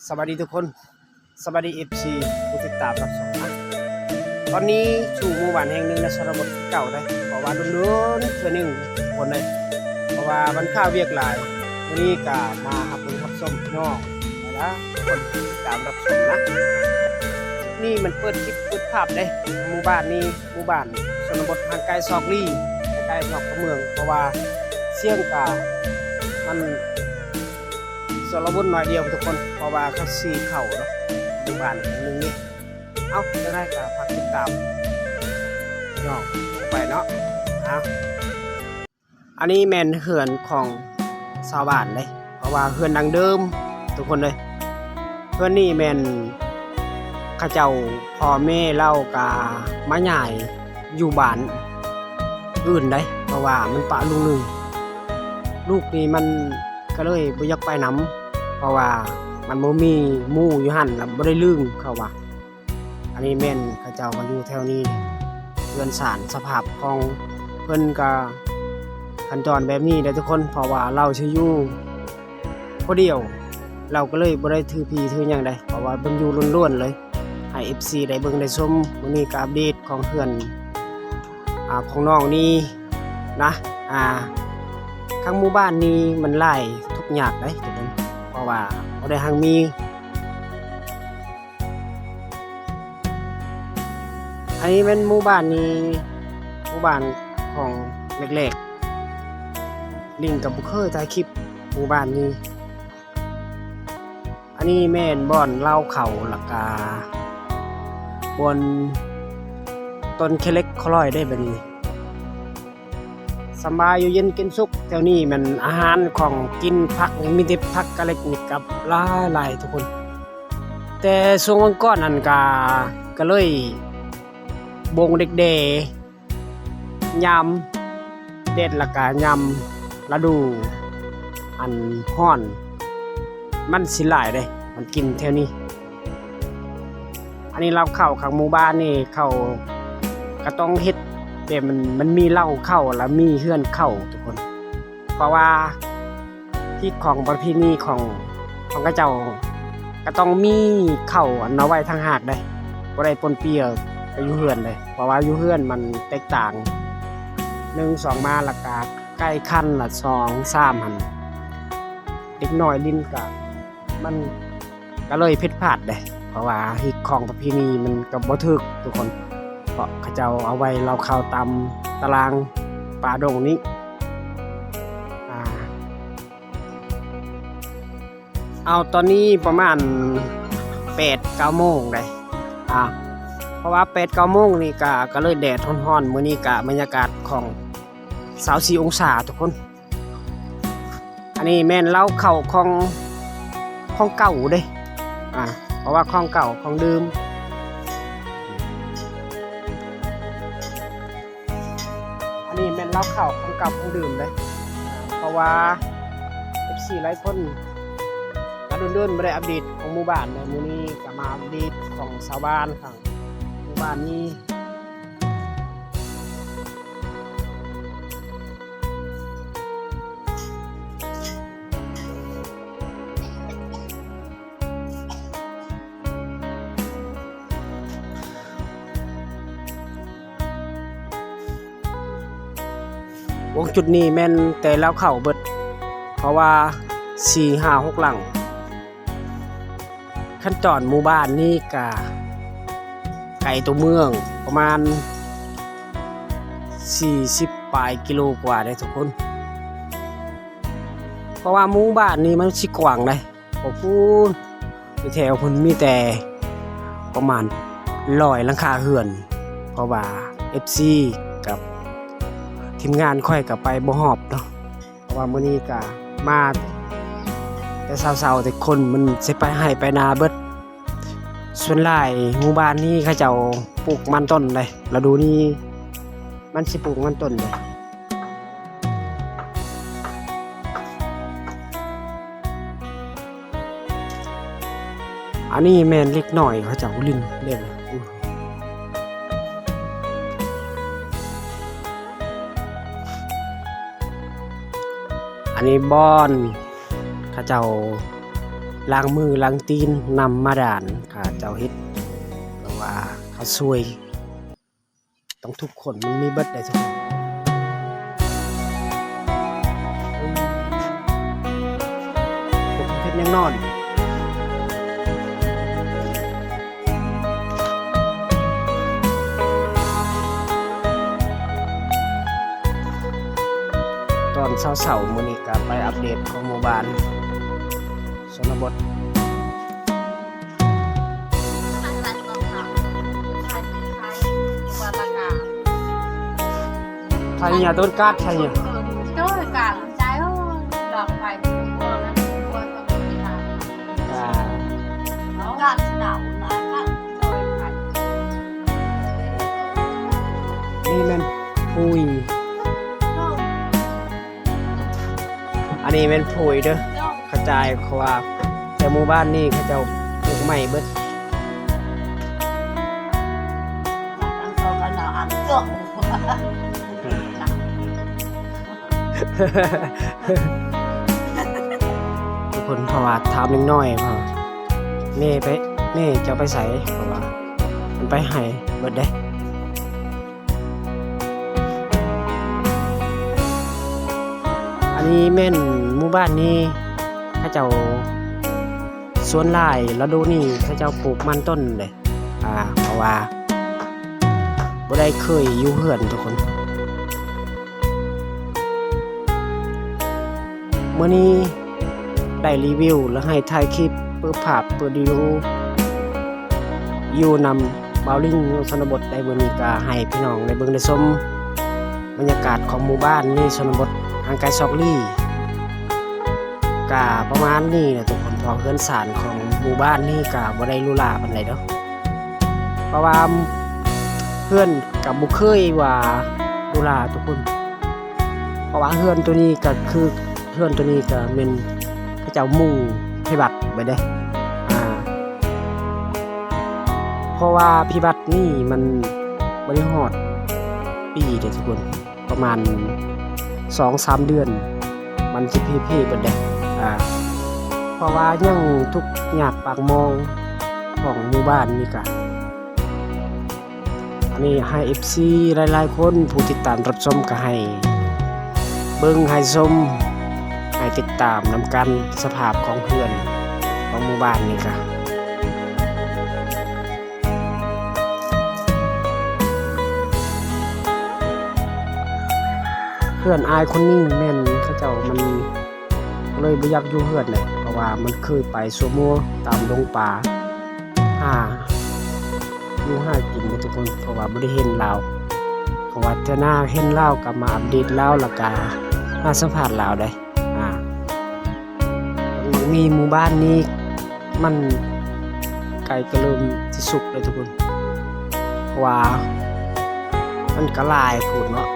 ສະບາຍດີທຸກຄົນ ສະບາຍດີ ເອັຟຊີ ຜູ້ຕິດຕາມຮັບຊົມນະ. ຕອນນີ້ສູ່ໝູ່ບ້ານແຫ່ງໜຶ່ງໃນຊົນນະບົດຄືເກົ່າເດ້ ເພາະວ່າດົນໆເທື່ອໜຶ່ງທຸກຄົນເດ້ ເພາະວ່າມັນຄາວຽກຫຼາຍ. ມື້ນີ້ກະມາຮັບເບິ່ງຮັບຊົມພີ່ນ້ອງຫຼາຍໆຄົນຕິດຕາມຮັບຊົມນະ. ນີ້ມັນເປີດຄລິບເປີດພາບເດ້ ໝູ່ບ້ານນີ້ ໝູ່ບ້ານຊົນນະບົດຫ່າງໄກສອກຫຼີ່ ໃກ້ໆນອກຕົວເມືອງ ເພາະວ່າສຽງກະມັນ ຊົນນະບົດໜ້ອຍດຽວທຸກຄົນ ເພາະວ່າເຂົາສີເຂົ້າເນາະ ຢູ່ບ້ານແຫ່ງໜຶ່ງນີ້. ເອົ້າ ຈັ່ງໃດກໍຝາກຕິດຕາມພີ່ນ້ອງໄປເນາະ. ເອົ້າ ອັນນີ້ແມ່ນເຮືອນຂອງຊາວບ້ານເດ້ ເພາະວ່າເຮືອນດັງເດີມທຸກຄົນເລີຍ. ເຮືອນນີ້ແມ່ນເຂົາເຈົ້າ ພໍ່ແມ່ລາວກະມາຍ້າຍຢູ່ບ້ານອື່ນໄດ໋ ເພາະວ່າມັນປະລຸງໜຶ່ງ ລູກນີ້ມັນ ກໍເລີຍບໍ່ຢາກໄປນຳ ເພາະວ່າມັນບໍ່ມີໝູ່ຢູ່ຫັ້ນ ລະບໍ່ໄດ້ລຶ້ງ ເຂົາວ່າ. ອັນນີ້ແມ່ນເຂົາເຈົ້າມາຢູ່ແຖວນີ້ ເຮືອນຊານສະພາບຂອງເພິ່ນກໍສັນຈອນແບບນີ້ເດ້ທຸກຄົນ ເພາະວ່າລາວຊິຢູ່ຜູ້ດຽວ ລາວກໍເລີຍບໍ່ໄດ້ຖືຜີຖືຫຍັງໃດ໋ ເພາະວ່າເພິ່ນຢູ່ລ້ວນໆເລີຍ ໃຫ້ ເອັຟຊີ ໄດ້ເບິ່ງໄດ້ຊົມ. ມື້ນີ້ກໍອັບເດດຂອງເຮືອນ ອ່າ ຂອງນ້ອງນີ້ນະ ອ່າ ທາງໝູ່ບ້ານນີ້ມັນຫຼາຍທຸກຍາກເດ້ທຸກຄົນ ເພາະວ່າບໍ່ໄດ້ຮັ່ງມີ. ອັນນີ້ແມ່ນໝູ່ບ້ານນີ້ ໝູ່ບ້ານຂອງແລກໆ ລິງກໍບໍ່ເຄີຍຖ່າຍຄລິບໝູ່ບ້ານນີ້. ອັນນີ້ແມ່ນບ່ອນເລົ້າເຂົ້າ ແລ້ວກະບ່ອນຕົ້ນຂີ້ເຫຼັກຄໍລອຍເດ້ ບາດນີ້ສະບາຍຢູ່ເຢັນເປັນສຸກ. ແຖວນີ້ແມ່ນອາຫານຂອງກິນ ຜັກນີ້ມີແຕ່ຜັກກະເລັກນີ້ກັບຫຼາຍໆທຸກຄົນ ແຕ່ຊ່ວງກ່ອນຫັ້ນກະ ກະເລີຍບົງເດັກແດ່ ຍາມແດດ ແລ້ວກະຍາມລະດູອັນຮ້ອນ ມັນຊິຫຼາຍເດ້ ມັນກິນແຖວນີ້. ອັນນີ້ເລົ້າເຂົ້າຂ້າງໝູ່ບ້ານນີ້ ເຂົາກະຕ້ອງເຮັດແບບມັນ ມັນມີເລົ້າເຂົ້າ ລະມີເຮືອນເຂົ້າທຸກຄົນ ເພາະວ່າ ຮີດຄອງປະເພນີຂອງ ຂອງເຂົາເຈົ້າ ກໍຕ້ອງມີເຂົ້າອັນເອົາໄວ້ຕ່າງຫາກເດ້ ບໍ່ໄດ້ປົນເປຍໄປຢູ່ເຮືອນເດ້ ເພາະວ່າຢູ່ເຮືອນມັນແຕກຕ່າງ ໜຶ່ງ ສອງ ມາ ແລ້ວກະໃກ້ຄັນ ລະ ສອງ ສາມ ຫັ້ນ ເດັກນ້ອຍຫຼິ້ນກະ ມັນ ກໍເລີຍຜິດພາດເດ້ ເພາະວ່າຮີດຄອງປະເພນີມັນກໍບໍ່ຖືກທຸກຄົນ ເພາະເຂົາເຈົ້າເອົາໄວ້ເລົ້າເຂົ້າຕາມຕະລາງປ່າດົງນີ້. ອ່າ ເອົາ ຕອນນີ້ປະມານແປດເກົ້າໂມງໄດ໋ ອ່າ ເພາະວ່າແປດເກົ້າໂມງນີ້ກະ ກໍເລີຍແດດຮ້ອນໆ ມື້ນີ້ກະບັນຍາກາດຂອງຊາວສີ່ອົງສາທຸກຄົນ. ອັນນີ້ແມ່ນເລົ້າເຂົ້າຂອງ ຂອງເກົ່າເດ້ ອ່າ ເພາະວ່າຂອງເກົ່າຂອງດື່ມ ອັນນີ້ແມ່ນເຫຼົ້າເຂົ້າຂອງເກົ່າຂອງເດີມເດ້ ເພາະວ່າ ເອັຟຊີ ຫຼາຍຄົນກໍດົນໆບໍ່ໄດ້ອັບເດດຂອງໝູ່ບ້ານເນາະ ມື້ນີ້ກໍມາອັບເດດຂອງຊາວບ້ານຂອງໝູ່ບ້ານນີ້. ວົງຈຸດນີ້ແມ່ນແຕ່ເລົ້າເຂົ້າເບິດ ເພາະວ່າສີ່ຫ້າຫົກຫຼັງ. ຄັນຈອນໝູ່ບ້ານນີ້ກະໄກຕົວເມືອງປະມານສີ່ສິບປາຍກິໂລກວ່າເດ້ທຸກຄົນ ເພາະວ່າໝູ່ບ້ານນີ້ມັນຊິກວ້າງເດ້. ໂອ້ໂຫ ຢູ່ແຖວພຸ້ນມີແຕ່ປະມານຮ້ອຍຫຼັງຄາເຮືອນ ເພາະວ່າ ເອັຟຊີ ກັບທີມງານຂ້ອຍກໍໄປບໍ່ຮອບເນາະ ເພາະວ່າມື້ນີ້ກໍມາແຕ່ເຊົ້າໆ ແຕ່ຄົນມັນຊິໄປໄຮ່ໄປນາເບິດ. ສ່ວນຫຼາຍໝູ່ບ້ານນີ້ເຂົາເຈົ້າປູກມັນຕົ້ນເດ້ ລະດູນີ້ມັນຊິປູກມັນຕົ້ນເດ້. ອັນນີ້ແມ່ນເດັກນ້ອຍເຂົາເຈົ້າຫຼິ້ນເດ້ ອັນນີ້ບ່ອນເຂົາເຈົ້າ ລ້າງມືລ້າງຕີນ ນ້ຳບາດານ ເຂົາເຈົ້າເຮັດ ແບບວ່າເຂົາຊ່ວຍ ຕ້ອງທຸກຄົນ ມັນມີເບິດເດ້ທຸກຄົນ. ເຮັດຫຍັງນອນ? ຕອນເຊົ້າໆ ມື້ນີ້ກະໄປອັບເດດຂອງໝູ່ບ້ານຊົນນະບົດ. ໄທຍາຕົ້ນກາດໄທຍາ. ໂອ້ຍ ກາດໃຈ ໂອ້ຍ ດອກໄຟ ອ່າ ກາດສະເດົາ ນີ້ແມ່ນປຸ໋ຍ ອັນນີ້ແມ່ນປຸ໋ຍເດີ ກະຈາຍ ເພາະວ່າແຖວໝູ່ບ້ານນີ້ເຂົາເຈົ້າປູກໄມ້ເບິດ. ທຸກຄົນ ເພາະວ່າຖາມເດັກນ້ອຍວ່າ ແມ່ໄປ ແມ່ເຈົ້າໄປໃສ? ເພາະວ່າມັນໄປໄຮ່ເບິດເດ້. ອັນນີ້ແມ່ນໝູ່ບ້ານນີ້ ເຂົາເຈົ້າ ສ່ວນຫຼາຍລະດູນີ້ເຂົາເຈົ້າປູກມັນຕົ້ນເດ້ ອ່າ ເພາະວ່າບໍ່ໄດ້ເຄີຍຢູ່ເຮືອນທຸກຄົນ. ມື້ນີ້ໄດ້ຣີວິວ ແລະ ໃຫ້ຖ່າຍຄລິບ ເປີດພາບ ເປີດວິດີໂອ ຢູ່ນຳບ່າວລິງ ຢູ່ຊົນນະບົດ ໄດ້ ມື້ນີ້ກະໃຫ້ພີ່ນ້ອງໄດ້ເບິ່ງໄດ້ຊົມ ບັນຍາກາດຂອງໝູ່ບ້ານນີ້ ຊົນນະບົດຫ່າງໄກສອກຫຼີ ກະປະມານນີ້ແຫຼະທຸກຄົນ. ເພາະເຮືອນຊານຂອງໝູ່ບ້ານນີ້ກະບໍ່ໄດ້ຫຼູຫຼາປານໃດດອກ ເພາະວ່າເຮືອນກະບໍ່ເຄີຍວ່າຫຼູຫຼາທຸກຄົນ. ເພາະວ່າເຮືອນໂຕນີ້ກະຄື ເຮືອນໂຕນີ້ກະແມ່ນເຂົາເຈົ້າມຸງພິບັດໄວ້ເດ້ ອ່າ ເພາະວ່າພິບັດນີ້ມັນບໍ່ໄດ້ຮອດປີເດ້ທຸກຄົນ. ປະມານສອງສາມເດືອນ ມັນຊິເພເພເບິດເດ້ ອ່າ ເພາະວ່າຍັງທຸກຍາກປາກໝອງຂອງໝູ່ບ້ານນີ້ກະ ອັນນີ້ໃຫ້ເອັຟຊີຫຼາຍໆຄົນ ຜູ້ຕິດຕາມຮັບຊົມກະໃຫ້ເບິ່ງໃຫ້ຊົມ ໃຫ້ຕິດຕາມນຳກັນ ສະພາບຂອງເຮືອນຂອງໝູ່ບ້ານນີ້ກະ ເຮືອນອ້າຍຄົນນີ້ແມ່ນເຂົາເຈົ້າມັນເລີຍບໍ່ຢາກຢູ່ເຮືອນເດ້ ເພາະວ່າມັນເຄີຍໄປຊົ່ວໂມງຕາມດົງປ່າ ຫາຢູ່ຫາກິນເດ້ທຸກຄົນ ເພາະວ່າບໍ່ໄດ້ເຫັນລາວ ເພາະວ່າເທື່ອໜ້າເຫັນລາວກະມາອັບເດດລາວ ແລ້ວກະມາສຳພາດລາວເດ້ ອ່າ ມີໝູ່ບ້ານນີ້ມັນໃກ້ກະເລີ່ມຊິສຸກແລ້ວທຸກຄົນ ເພາະວ່າມັນກະຫຼາຍໂພດເນາະ